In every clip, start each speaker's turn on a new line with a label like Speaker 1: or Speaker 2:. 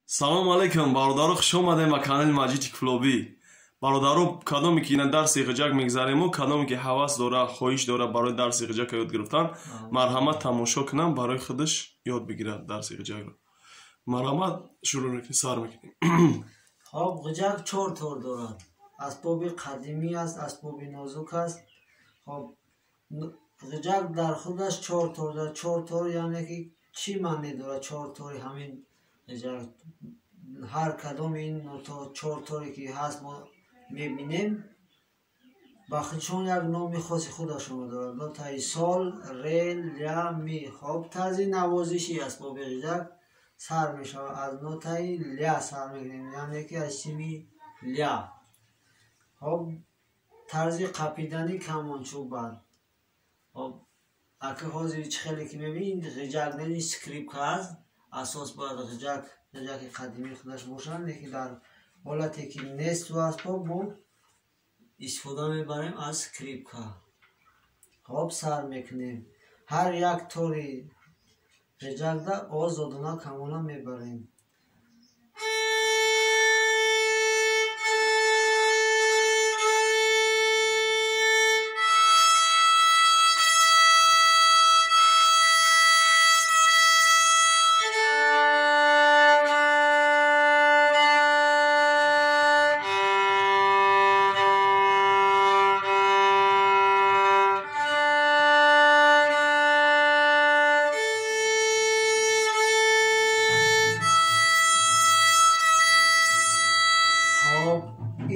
Speaker 1: Салом алейкум, бародаро, хуш омадем ба канали Маҷиди Кулобӣ. Бародаро, кадоме ки ина дарси ғиҷак мегзарему, кадоме ки ҳавас дора, хоҳиш дора барои дарси ғиҷака ёд гирифтан, марҳамат тамошо кунам, барои худаш ёд бигирад дарси ғиҷакро. Марҳамат, шурӯъ мекунем, сар мекунем.
Speaker 2: Хоб, ғиҷак чор тор дорад. Асбоби қадимӣ аст, асбоби нозук аст. Хоб, ғиҷак дар худаш чор тор дорад. Чор тор яъне ки чӣ маъне дорад чор тори ҳамин ғиҷак? Ҳар кадоми ин чор торе ки ҳаст мо мебинем, ба худшон як номи хоси худашонро дорад. Нотаи сол, ре, ля, ми. Хоб, тарзи навозиши асбоби ғиҷак сар мешавад аз нотаи ля сар мекунем, яъне ки аз сими ля. Хоб, тарзи қапидани камончӯб. Хоб, ака ҳозир чӣ хеле ки мебинед, ғиҷак не, скрипка аст. Асос бояд ғиҷаки қадимии худаш бошад, лекин дар ҳолате ки несту асбоб мо истифода мебарем аз скрипка. Хоб, сар мекунем. Ҳар як тори ғиҷакда озодона камона мебарем.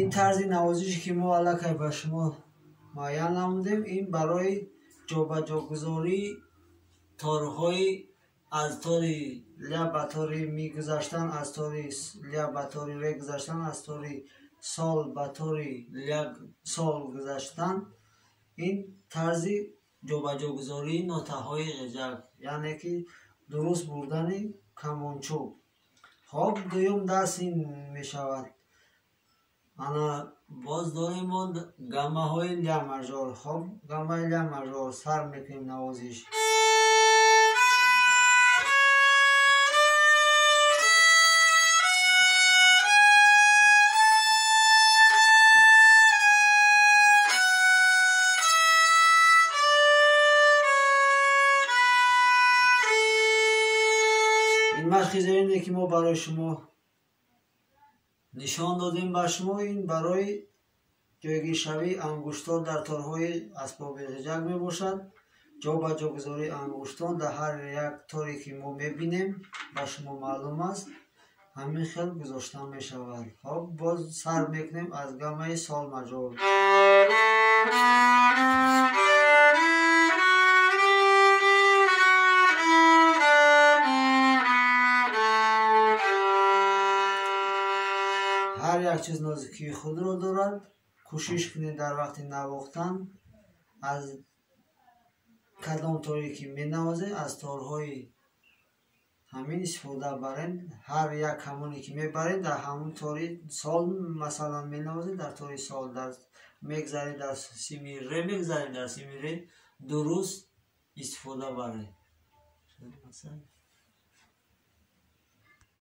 Speaker 2: Ин тарзи навозише ки мо аллакай ба шумо муайян намудем, ин барои ҷобаҷогузории торҳои аз тори ля ба тори ми гузаштан, аз тори ля ба тори ре гузаштан, аз тори сол ба тори ля сол гузаштан. Ин тарзи ҷобаҷогузории нотаҳои ғиҷак, яъне ки дуруст бурдани камончӯб. Хоб, дуюм дарс ин мешавад. Ана боз дорем мо гаммаҳои ля мажор. Хоб, гаммаи ля мажор сар мекунем навозиш. Ин машқи зерине ки мо барои шумо нишон додем ба шумо, ин барои ҷойгиршавии ангуштон дар торҳои асбоби ғиҷак мебошад. Ҷобаҷогузории ангуштон дар ҳар як торе ки мо мебинем ба шумо маълум аст, ҳамин хел гузошта мешавад. Хоб, боз сар мекунем аз гаммаи сол мажор. Ҳар як чиз нозукии худро дорад. Кӯшиш кунед дар вақти навохтан аз кадом торе ки менавозед, аз торҳои ҳамин истифода баред. Ҳар як камоне ки мебаред, дар ҳамон тори сол масалан менавозед, дар тори сол мегзаред, дар сими ре мегзаред, дар сими ре дуруст истифода баред.